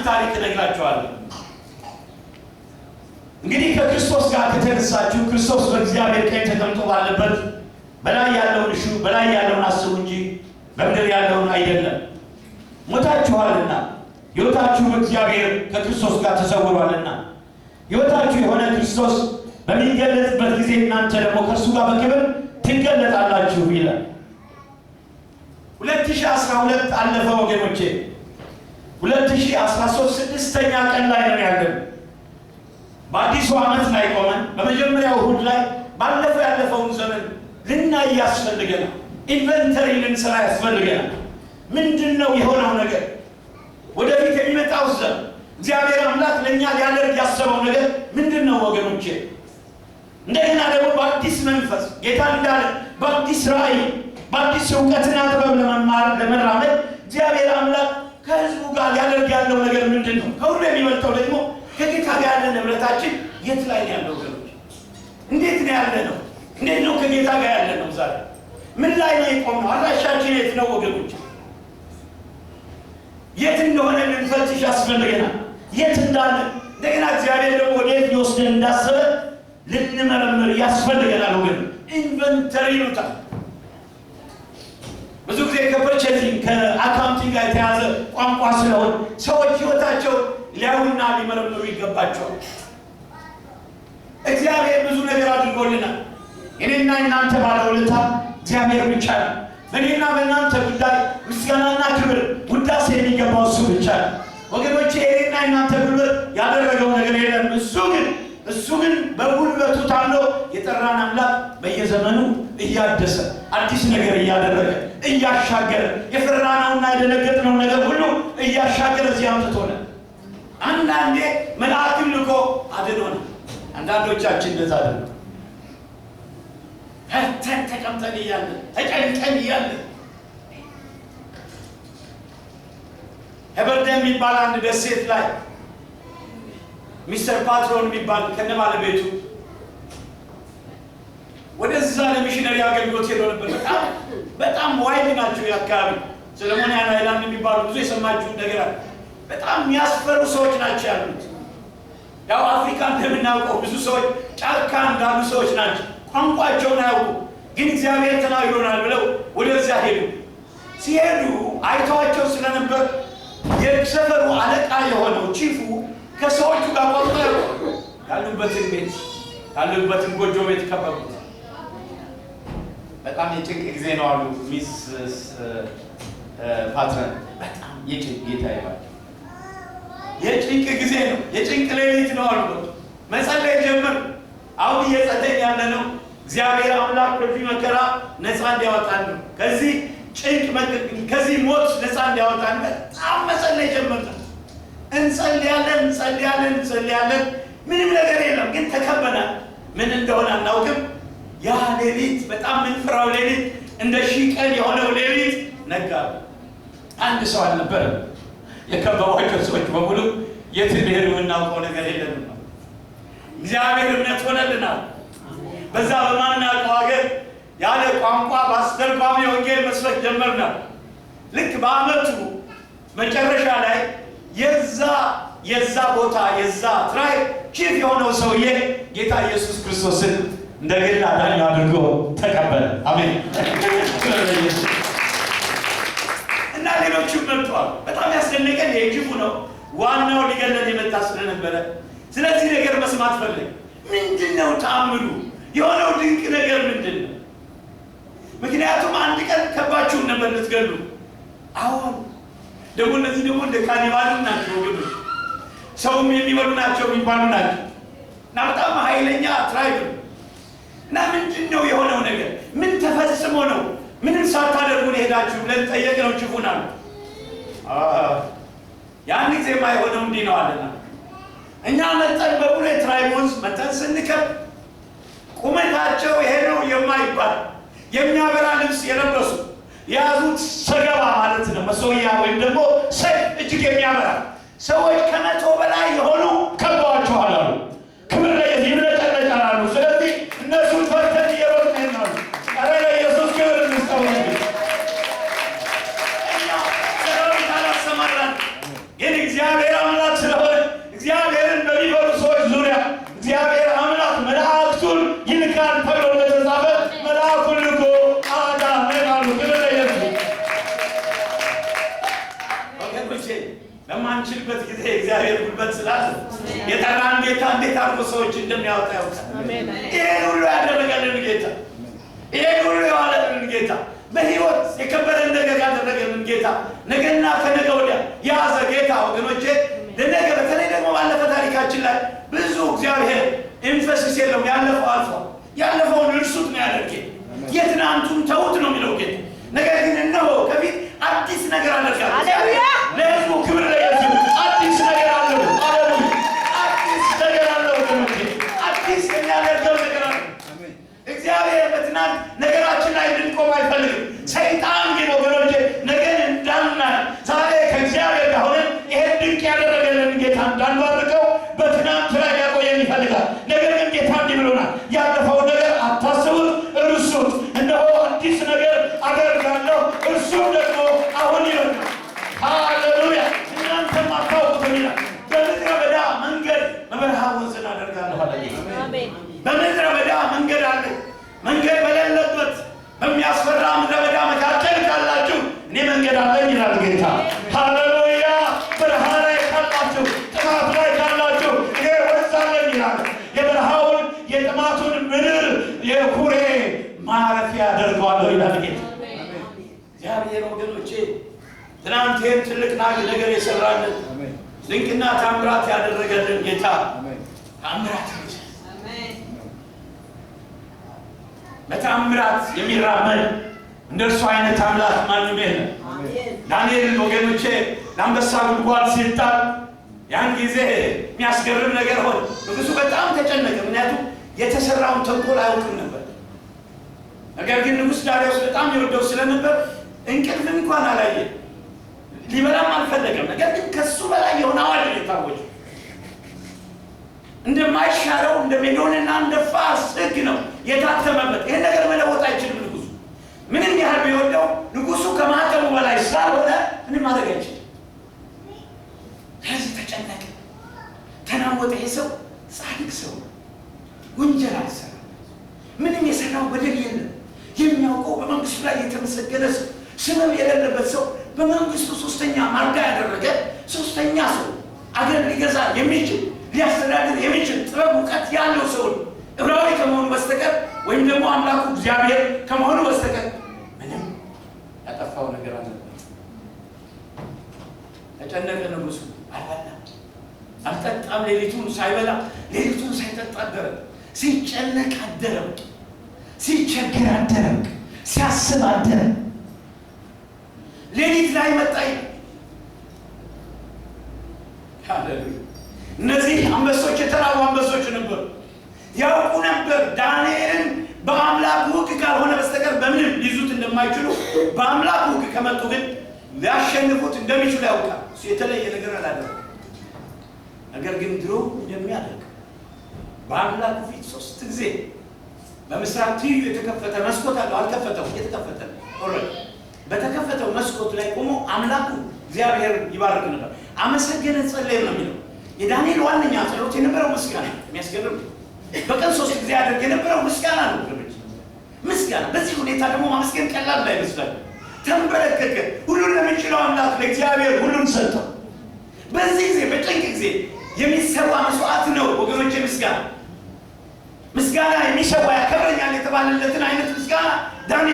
ታሪክ እነግራችኋለሁ። እንግዲህ ከክርስቶስ ጋር ከተነሳችሁ ክርስቶስ በእግዚአብሔር ቀኝ ተቀምጦ ባለበት በላይ ያለውን እሹ፣ በላይ ያለውን አስቡ እንጂ በምድር ያለውን አይደለም። ሞታችኋልና ሕይወታችሁ በእግዚአብሔር ከክርስቶስ ጋር ተሰውሯልና፣ ሕይወታችሁ የሆነ ክርስቶስ በሚገለጥበት ጊዜ እናንተ ደግሞ ከእርሱ ጋር በክብር ትገለጣላችሁ ይላል። 2012 አለፈ ወገኖቼ። 2013 ስድስተኛ ቀን ላይ ነው ያለን። በአዲሱ ዓመት ላይ ቆመን በመጀመሪያው እሁድ ላይ ባለፈው ያለፈውን ዘመን ልናይ ያስፈልገናል። Inventory ልንሰራ ያስፈልገናል። ምንድን ነው የሆነው ነገር? ወደፊት የሚመጣው ዘመን እግዚአብሔር አምላክ ለእኛ ሊያደርግ ያሰበው ነገር ምንድን ነው ወገኖቼ? እንደገና ደግሞ በአዲስ መንፈስ ጌታ እንዳለ በአዲስ ራእይ፣ በአዲስ እውቀትና ጥበብ ለመማር ለመራመድ እግዚአብሔር አምላክ ከህዝቡ ጋር ሊያደርግ ያለው ነገር ምንድን ነው? ከሁሉ የሚበልጠው ደግሞ ከጌታ ጋር ያለን ህብረታችን የት ላይ ነው ያለው ወገኖች? እንዴት ነው ያለ ነው? እንዴት ነው ከጌታ ጋር ያለ ነው? ዛሬ ምን ላይ ነው የቆምነው? አድራሻችን የት ነው ወገኖች? የት እንደሆነ ልንፈትሽ ያስፈልገናል። የት እንዳለ፣ እንደገና እግዚአብሔር ደግሞ ወዴት ሊወስደን እንዳሰበ ልንመረምር ያስፈልገናል ወገን። Inventory ይሉታል። ብዙ ጊዜ ከ purchasing፣ ከ accounting ጋር የተያዘ ቋንቋ ስለሆነ ሰዎች ህይወታቸው ሊያዩና ሊመረምሩ ይገባቸዋል። እግዚአብሔር ብዙ ነገር አድርጎልናል። እኔና እናንተ ባለውለታ እግዚአብሔር ብቻ ነው። በእኔና በእናንተ ጉዳይ ምስጋናና ክብር ውዳሴ የሚገባው እሱ ብቻ ነው። ወገኖቼ፣ የእኔና እናንተ ጉልበት ያደረገው ነገር የለም። እሱ ግን በጉልበቱ ታምኖ የጠራን አምላክ በየዘመኑ እያደሰ፣ አዲስ ነገር እያደረገ፣ እያሻገረ፣ የፈራነውና የደነገጥነው ነገር ሁሉ እያሻገረ እዚህ አምጥቶናል። አንዳንዴ መልአክን ልኮ አድኖናል። አንዳንዶቻችን እንደዛ አይደለም። ፈርተን ተቀምጠን እያለን፣ ተጨንቀን እያለን፣ ሄበርደ የሚባል አንድ ደሴት ላይ ሚስተር ፓትሮን የሚባል ከነ ባለቤቱ ወደዛ ለሚሽነሪ አገልግሎት ሄዶ ነበር። በጣም በጣም wild ናቸው የአካባቢ ሰለሞኒያን island የሚባሉ፣ ብዙ የሰማችሁ ነገር አለ። በጣም የሚያስፈሩ ሰዎች ናቸው ያሉት። ያው አፍሪካ እንደምናውቀው ብዙ ሰዎች ጫካ እንዳሉ ሰዎች ናቸው። ቋንቋቸውን አያውቁ፣ ግን እግዚአብሔር ተናግሮናል ብለው ወደዚያ ሄዱ። ሲሄዱ አይተዋቸው ስለነበር የሰፈሩ አለቃ የሆነው chief ኡ ከሰዎቹ ጋር ቋንቋ ያሉበትን ቤት፣ ያሉበትን ጎጆ ቤት ከበቡት። በጣም የጭንቅ ጊዜ ነው አሉ Miss ፓትረን። በጣም የጭንቅ፣ ጌታ ይባል የጭንቅ ጊዜ ነው፣ የጭንቅ ሌሊት ነው አሉ። መጸለይ ጀመር። አሁን እየጸለይን ያለ ነው እግዚአብሔር አምላክ ከዚህ መከራ ነፃ እንዲያወጣን ነው። ከዚህ ጭንቅ፣ ከዚህ ሞት ነፃ እንዲያወጣን በጣም መጸለይ ጀመር። እንጸልያለን፣ እንጸልያለን፣ እንጸልያለን። ምንም ነገር የለም፣ ግን ተከበናል። ምን እንደሆነ አናውቅም። ያ ሌሊት፣ በጣም ምንፍራው ሌሊት፣ እንደ ሺህ ቀን የሆነው ሌሊት ነጋ። አንድ ሰው አልነበረም። የከበቧቸው ሰዎች በሙሉ የት እንደሄዱ የምናውቀው ነገር የለንም። እግዚአብሔር እምነት ሆነልናል። በዛ በማናውቀው ሀገር ያለ ቋንቋ በአስተርጓሚ ወንጌል መስበክ ጀመርናል። ልክ በዓመቱ መጨረሻ ላይ የዛ ቦታ የዛ tribe chief የሆነው ሰውዬ ጌታ ኢየሱስ ክርስቶስን እንደ ግል አዳኙ አድርጎ ተቀበለ። አሜን። እና ሌሎችም መጥተዋል። በጣም ያስደነቀን የ chief ኡ ነው። ዋናው ሊገለን የመጣ ስለነበረ ስለዚህ ነገር መስማት ፈለግ። ምንድን ነው ተአምሩ? የሆነው ድንቅ ነገር ምንድን ነው? ምክንያቱም አንድ ቀን ከባችሁን ነበር ልትገሉ። አሁን ደግሞ እነዚህ ደግሞ እንደ cannibal ናቸው ወገኖች፣ ሰውም የሚበሉ ናቸው የሚባሉ ናቸው። እና በጣም ኃይለኛ tribe ነው። እና ምንድን ነው የሆነው ነገር? ምን ተፈጽሞ ነው ምንም ሳታደርጉ ሄዳችሁ ብለን ጠየቅነው chief ኡን አሉ። ያን ጊዜ የማይሆነው እንዲህ ነው አለና፣ እኛ መጠን በሙሉ የ tribe ወንዝ መጠን ስንከብ ቁመታቸው ይሄ ነው የማይባል፣ የሚያበራ ልብስ የለበሱ፣ የያዙት ሰገባ ማለት ነው መሰዊያ ወይም ደግሞ ሰይፍ እጅግ የሚያበራ ሰዎች ከ100 በላይ የሆኑ ከበዋችኋል አሉ። ክብር ለኢየሱስ፣ ይብለጨለጫል አሉ። ስለዚህ እነሱን ፈርተን እየሮጥን ነው። ኧረ ለኢየሱስ ክብር እንስጠው። እኛ ሰራዊት አላሰማራን፣ ግን እግዚአብሔር አምላክ በማንችልበት ጊዜ እግዚአብሔር ጉልበት ስላለ የጠራን ጌታ እንዴት አድርጎ ሰዎች እንደሚያወጣ ያውቃል። ይሄን ሁሉ ያደረገልን ጌታ፣ ይሄን ሁሉ የዋለልን ጌታ፣ በህይወት የከበረን ነገር ያደረገልን ጌታ፣ ነገና ከነገ ወዲያ የያዘ ጌታ ወገኖቼ፣ ለነገ በተለይ ደግሞ ባለፈ ታሪካችን ላይ ብዙ እግዚአብሔር emphasis የለውም። ያለፈው አልፏል። ያለፈውን እርሱት ነው ያደርግ፣ የትናንቱን ተውት ነው የሚለው ጌታ። ነገር ግን እነሆ ከፊት አዲስ ነገር አደርጋለሁ። ለህዝቡ ክብር ለኢየሱስ። አዲስ ነገር አለው። ሃሌሉያ! አዲስ ነገር አለው ወገኖቼ፣ አዲስ የሚያደርገው ነገር አለው። እግዚአብሔር በትናንት ነገራችን ላይ እንድንቆም አይፈልግም። ሰይጣን ግን ወገኖቼ ነገን እንዳናይ፣ ዛሬ ከእግዚአብሔር ጋር ሆነን ይሄን ድንቅ ያደረገልን ጌታ እንዳንባርከው በትናንት ላይ ሊያቆየን ይፈልጋል። ነገር ግን ጌታ እንዲህ ብሎናል፣ ያለፈውን ነገር አታስቡት፣ እርሱት። እነሆ አዲስ ነገር አደርጋለሁ፣ እርሱም ደግሞ አሁን ይበቅላል። ሃሌሉያ! እናንተም አታውቁትም ይላል። በምድረ በዳ መንገድ በበረሃ ወንዝን አደርጋለሁ አለ ጌታ። በምድረ በዳ መንገድ አለ። መንገድ በሌለበት በሚያስፈራ ምድረ በዳ መካከል ካላችሁ እኔ መንገድ አለኝ ይላል ጌታ። ሃሌሉያ! በረሃ ላይ ካላችሁ፣ ጥማት ላይ ካላችሁ እኔ ወንዝ አለኝ ይላል። የበረሃውን የጥማቱን ምድር የኩሬ ማረፊያ አደርገዋለሁ ይላል ጌታ። እግዚአብሔር ወገኖቼ ትናንት ይህን ትልቅ ነገር የሰራልን፣ ድንቅና ታምራት ያደረገልን ጌታ ታምራት በታምራት የሚራመድ እንደ እርሱ አይነት አምላክ ማንም የለም። ዳንኤል ወገኖቼ ለአንበሳ ጉድጓድ ሲጣል ያን ጊዜ የሚያስገርም ነገር ሆነ። ንጉሱ በጣም ተጨነቀ። ምክንያቱም የተሰራውን ተንኮል አያውቅም ነበር። ነገር ግን ንጉሥ ዳርዮስ በጣም ይወደው ስለነበር እንቅልፍ እንኳን አላየም፣ ሊበላም አልፈለገም። ነገር ግን ከሱ በላይ የሆነ አዋጅ ነው የታወጀው። እንደማይሻረው እንደ ሜዶንና እንደ ፋርስ ሕግ ነው የታተመበት። ይህን ነገር መለወጥ አይችልም ንጉሱ። ምንም ያህል ቢወደው ንጉሱ ከማህተሙ በላይ ስላልሆነ ምንም ማድረግ አይችልም። ስለዚህ ተጨነቀ፣ ተናወጠ። ይህ ሰው ጻድቅ ሰው ነው፣ ወንጀል አልሰራም፣ ምንም የሰራው በደል የለም። የሚያውቀው በመንግስቱ ላይ የተመሰገነ ሰው፣ ስምም የሌለበት ሰው፣ በመንግስቱ ሶስተኛ ማርጋ ያደረገ ሶስተኛ ሰው፣ አገር ሊገዛ የሚችል፣ ሊያስተዳድር የሚችል፣ ጥበብ እውቀት ያለው ሰው ነው። ዕብራዊ ከመሆኑ በስተቀር ወይም ደግሞ አምላኩ እግዚአብሔር ከመሆኑ በስተቀር ምንም ያጠፋው ነገር አልነበረም። ተጨነቀ ንጉሱ። አልበላም፣ አልጠጣም። ሌሊቱን ሳይበላ ሌሊቱን ሳይጠጣ አደረ። ሲጨነቅ አደረ። ሲቸገር አደረ። ሲያስብ አደረ። ሌሊት ላይ መጣ ይላል። ሃሌሉያ! እነዚህ አንበሶች የተራቡ አንበሶች ነበሩ። ያውቁ ነበር ዳንኤልን በአምላኩ ሕግ ካልሆነ በስተቀር በምንም ሊይዙት እንደማይችሉ፣ በአምላኩ ሕግ ከመጡ ግን ሊያሸንፉት እንደሚችሉ ያውቃል። እሱ የተለየ ነገር አላደረገም። ነገር ግን ድሮ እንደሚያደርግ በአምላኩ ፊት ሶስት ጊዜ በምስራቅ ትይዩ የተከፈተ መስኮት አለው። አልከፈተውም፣ የተከፈተ ነው። Already በተከፈተው መስኮት ላይ ቆሞ አምላኩ እግዚአብሔር ይባርክ ነበር። አመሰገነ፣ ጸለየ ነው የሚለው። የዳንኤል ዋነኛ ጸሎት የነበረው ምስጋና፣ የሚያስገርም፣ በቀን ሶስት ጊዜ ያደርግ የነበረው ምስጋና ነው። ወገኖች፣ ምስጋና። በዚህ ሁኔታ ደግሞ ማመስገን ቀላል እንዳይመስላል። ተንበረከከ። ሁሉን ለሚችለው አምላክ ለእግዚአብሔር ሁሉን ሰጠው። በዚህ ጊዜ በጭንቅ ጊዜ የሚሰዋ መስዋዕት ነው ወገኖች፣ ምስጋና። ምስጋና የሚሰዋ ያከብረኛል የተባለለትን አይነት ምስጋና ዳንኤል